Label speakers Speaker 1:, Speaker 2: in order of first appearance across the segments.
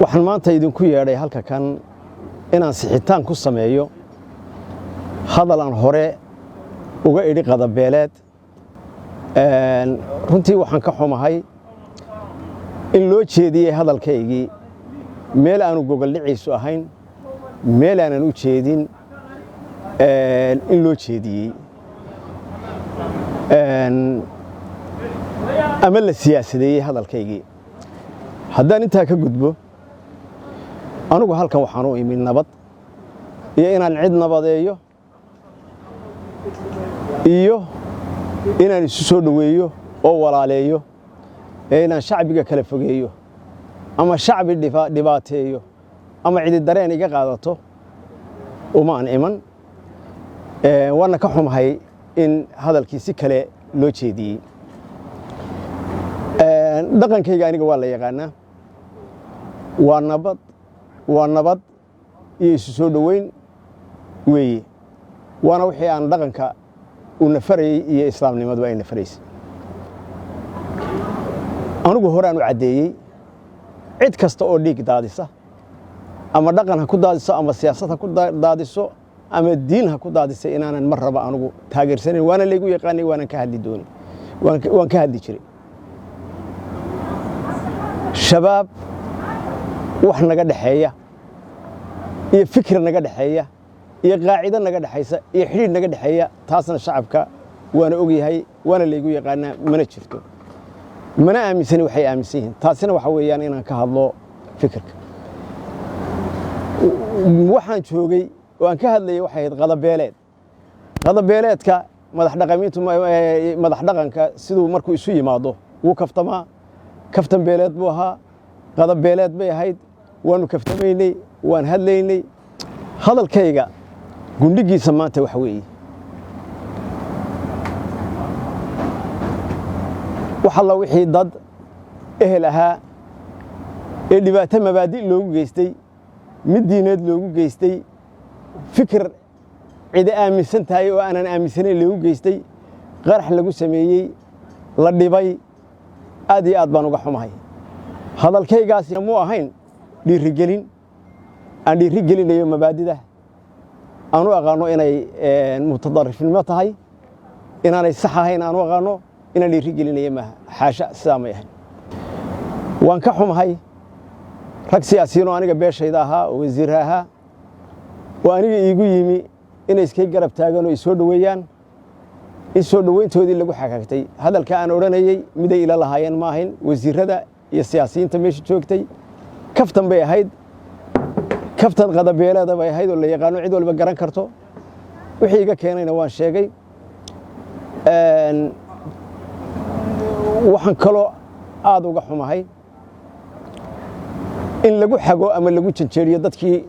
Speaker 1: Waxaan maanta idinku yeedhay halka kan inaan sixitaan ku sameeyo hadal aan hore uga idhi qadabeeleed. Runtii waxaan ka xumahay in loo jeediyey hadalkaygii meel aanu gogoldhiciisu ahayn, meel aanan u jeedin in loo jeediyey ama la siyaasadeeyey hadalkaygii. Haddaan intaa ka gudbo, anugu halkan waxaan u imi nabad iyo inaan cid nabadeeyo iyo inaan isu soo dhoweeyo oo walaaleeyo, ee inaan shacbiga kala fogeeyo ama shacbi dhibaateeyo ama cidi dareen iga qaadato umaan iman. Waana ka xumahay in hadalkii si kale loo jeediyey. Dhaqankayga aniga waa la yaqaanaa, waa nabad, waa nabad iyo isu soo dhoweyn weeye, waana wixii aan dhaqanka uu nafarayey iyo islaamnimadu ay nafaraysay. Anigu horaan u caddeeyey, cid kasta oo dhiig daadisa, ama dhaqan ha ku daadiso, ama siyaasad ha ku daadiso, ama diin ha ku daadisa, inaanan mar raba anugu taageersanayn. Waana laygu yaqaanay, waanan ka hadli dooni, waan ka hadli jiray. Shabaab wax naga dhexeeya iyo fikir naga dhexeeya iyo qaacido naga dhexaysa iyo xidhiidh naga dhexeeya, taasna shacabka waana ogyahay, waana laygu yaqaanaa, mana jirto, mana aaminsani waxay aaminsan yihiin. Taasina waxa weeyaan inaan ka hadlo fikirka. Waxaan joogay oo aan ka hadlayay waxay ahayd qadabeeleed. Qadabeeleedka madax dhaqamiintu, madax dhaqanka siduu markuu isu yimaado wuu kaftamaa. Kaftan beeleed buu ahaa, qadabeeleed bay ahayd, waanu kaftamaynay, waan hadlaynay. Hadalkayga gundhigiisa maanta waxa weeye, wax alla wixii dad ehel ahaa ee dhibaato mabaadi' loogu geystay, mid diineed loogu geystay, fikir cidi aaminsan tahay oo aanan aaminsanayn loogu geystay, qarax lagu sameeyey, la dhibay, aad iyo aad baan uga xumahay. Hadalkaygaasi muu ahayn dhiirigelin aan dhiiri gelinayo mabaadida aan u aqaano inay mutadarifnimo tahay, inaanay sax ahayn aan u aqaano inaan dhiiri gelinayo maaha, xaasha, sidaa may ahayn. Waan ka xumahay rag siyaasiyiin oo aniga beeshayda ahaa oo wasiir ahaa oo aniga iigu yimi inay iskay garab taagaan oo isoo dhoweeyaan, in soo dhoweyntoodii lagu xagaagtay. Hadalka aan odhanayey miday ila lahaayeen ma ahayn wasiirada iyo siyaasiyiinta meesha joogtay. Kaftan bay ahayd, kaftan qadabeeleeda bay ahayd oo la yaqaano, cid walba garan karto. Wixii iga keenayna waan sheegay. Waxaan kaloo aad uga xumahay in lagu xago ama lagu janjeeriyo dadkii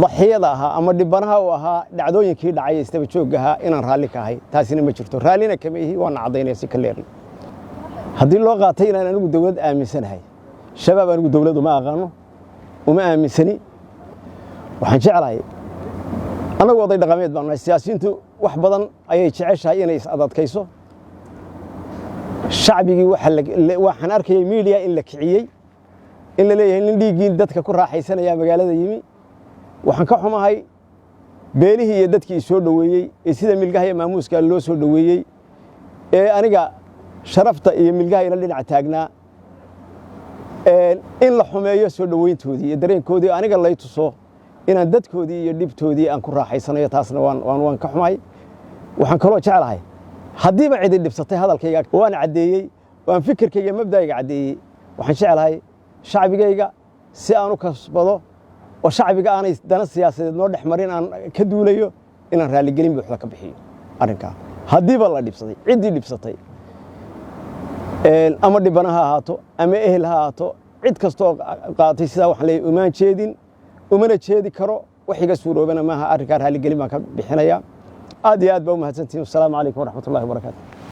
Speaker 1: daxiyada ahaa ama dhibanaha u ahaa dhacdooyinkii dhacay ee istaba joogga ahaa inaan raalli ka ahay. Taasina ma jirto, raallina kama ihi, waana caddaynaya si ka leerna. Haddii loo qaatay inaan anigu dawlad aaminsanahay, shabaab anigu dawlad uma aqaano, uma aaminsani. Waxaan jeclahay, annagu oday dhaqameed baan nahay, siyaasiyiintu wax badan ayay jeceshahay inay is adadkayso. Shacbigii waxaan arkayay media in la kiciyey, in la leeyahay nin dhiiggii dadka ku raaxaysanaya magaalada yimi. Waxaan ka xumahay beelihii iyo dadkii i soo dhoweeyey ee sida milgaha iyo maamuuska loo soo dhoweeyey ee aniga sharafta iyo milgaha ila dhinac taagnaa, in la xumeeyo soo dhoweyntoodii iyo dareenkoodii, aniga lay tuso inaan dadkoodii iyo dhibtoodii aan ku raaxaysanayo. Taasna waan ka xumahay. Waxaan kaloo jeclahay, haddiiba cidi dhibsatay hadalkayga waan caddeeyey, waan fikirkayga mabda'ayga caddeeyey, waxaan jeclahay shacbigayga si aan u kasbado oo shacbiga aanay dana siyaasadeed noo dhex marin aan ka duulayo, inaan raalligelin buuxda ka bixiyo arrinkaa. Haddiiba la dhibsaday, ciddii dhibsatay, ama dhibana ha ahaato ama ehel ha ahaato, cid kastoo qaatay sidaa, waxaan leeyahay umaan jeedin, umana jeedi karo, wax iga suuroobana maaha. Arrinkaa raalligelin baan ka bixinayaa. Aad iyo aad baa u mahadsantihin. Wasalaamu calaykum waraxmatullahi wabarakaatu.